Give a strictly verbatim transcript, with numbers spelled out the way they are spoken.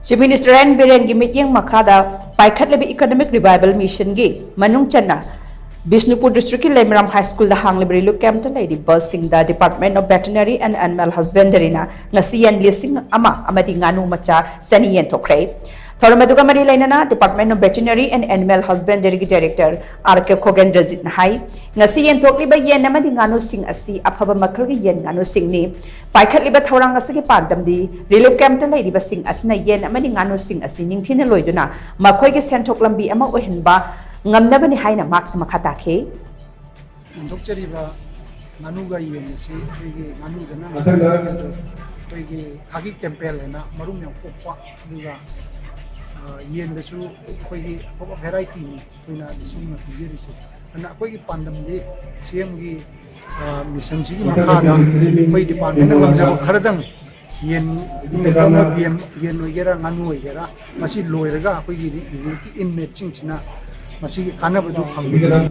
Chief Minister N Birenꯒꯤ ꯃꯤꯠꯌꯦꯡ ꯃꯈꯥꯗ ꯄꯥꯏꯈꯠꯂꯤꯕ Economic Revival Missionꯒꯤ ꯃꯅꯨꯡ ꯆꯟꯅ ꯕꯤꯁꯅꯨꯄꯨꯔ districtꯀꯤ ꯂꯩꯃꯔꯥꯝ High Schoolꯗ ꯍꯥꯡꯂꯤꯕ relief campꯇ ꯂꯩꯔꯤꯕꯁꯤꯡꯗ Department of Veterinary and Animal Husbandryꯅ ꯉꯁꯤ ꯌꯦꯟ ꯂꯤꯁꯤꯡ ꯑꯃ ꯑꯃꯗꯤ ꯉꯥꯅꯨ ꯃꯆꯥ ꯆꯅꯤ ꯌꯦꯟꯊꯣꯛꯈ꯭ꯔꯦ꯫ ꯊꯧꯔꯝ ꯑꯗꯨꯒ ꯃꯔꯤ ꯂꯩꯅꯅ Department of Veterinary and Animal Husbandryꯒꯤ director R K ꯈꯣꯒꯦꯟꯗ꯭ꯔꯖꯤꯠꯅ ꯍꯥꯏ, ꯉꯁꯤ ꯌꯦꯟꯊꯣꯛꯂꯤꯕ ꯌꯦꯟ ꯑꯃꯗꯤ ꯉꯥꯅꯨꯁꯤꯡ ꯑꯁꯤ ꯑꯐꯕ ꯃꯈꯜꯒꯤ ꯌꯦꯟ ꯉꯥꯅꯨꯁꯤꯡꯅꯤ꯫ ꯄꯥꯏꯈꯠꯂꯤꯕ ꯊꯧꯔꯥꯡ ꯑꯁꯤꯒꯤ ꯄꯥꯟꯗꯝꯗꯤ relief campꯇ ꯂꯩꯔꯤꯕꯁꯤꯡ ꯑꯁꯤꯅ ꯌꯦꯟ ꯑꯃꯗꯤ ꯉꯥꯅꯨꯁꯤꯡ ꯑꯁꯤ ꯅꯤꯡꯊꯤꯅ ꯂꯣꯏꯗꯨꯅ ꯃꯈꯣꯏꯒꯤ ꯁꯦꯟꯊꯣꯛ ꯂꯝꯕꯤ ꯑꯃ ꯑꯣꯏꯍꯟꯕ ꯉꯝꯅꯕꯅꯤ ꯍꯥꯏꯅ ꯃꯍꯥꯛꯅ ꯃꯈꯥ ꯇꯥꯈꯤ꯫ ꯌꯦꯟꯊꯣꯛꯆꯔꯤꯕ ꯉꯥꯅꯨꯒ ꯌꯦꯟ ꯑꯁꯤ ꯑꯩꯈꯣꯏꯒꯤ ꯉꯥꯅꯨꯗꯅ ꯃꯊꯪꯗ ꯑꯩꯈꯣꯏꯒꯤ ꯈꯥꯒꯤ ꯀꯦꯝꯄꯦꯜ ꯍꯥꯏꯅ ꯃꯔꯨꯝ ꯌꯥꯝ ꯀꯣꯛꯄ, ꯑꯗꯨꯒ, ꯑ, ꯌꯦꯟꯗꯁꯨ ꯑꯩꯈꯣꯏꯒꯤ ꯑꯐꯕ varietyꯅꯤ ꯑꯩꯈꯣꯏꯅ ꯂꯤꯁꯤꯡ ꯑꯃ ꯄꯤꯖꯔꯤꯁꯦ꯫ ꯑꯗꯨꯅ ꯑꯩꯈꯣꯏꯒꯤ ꯄꯥꯟꯗꯝꯗꯤ CMꯒꯤ, ꯑ, missionꯁꯤꯒꯤ ꯃꯈꯥꯗ ꯑꯩꯈꯣꯏ departmentꯅ ꯉꯝꯖꯕ ꯈꯔꯗꯪ ꯌꯦꯟ, ꯌꯦꯟ, ꯌꯦꯟ ꯑꯣꯏꯒꯦꯔꯥ, ꯉꯥꯅꯨ ꯑꯣꯏꯒꯦꯔꯥ, ꯃꯁꯤ ꯂꯣꯏꯔꯒ ꯑꯩꯈꯣꯏꯒꯤ ꯔꯤ-, reliefꯀꯤ inmateꯁꯤꯡꯁꯤꯅ ꯃꯁꯤꯒꯤ ꯀꯥꯟꯅꯕꯗꯨ ꯐꯪꯕꯤꯒꯅꯤ꯫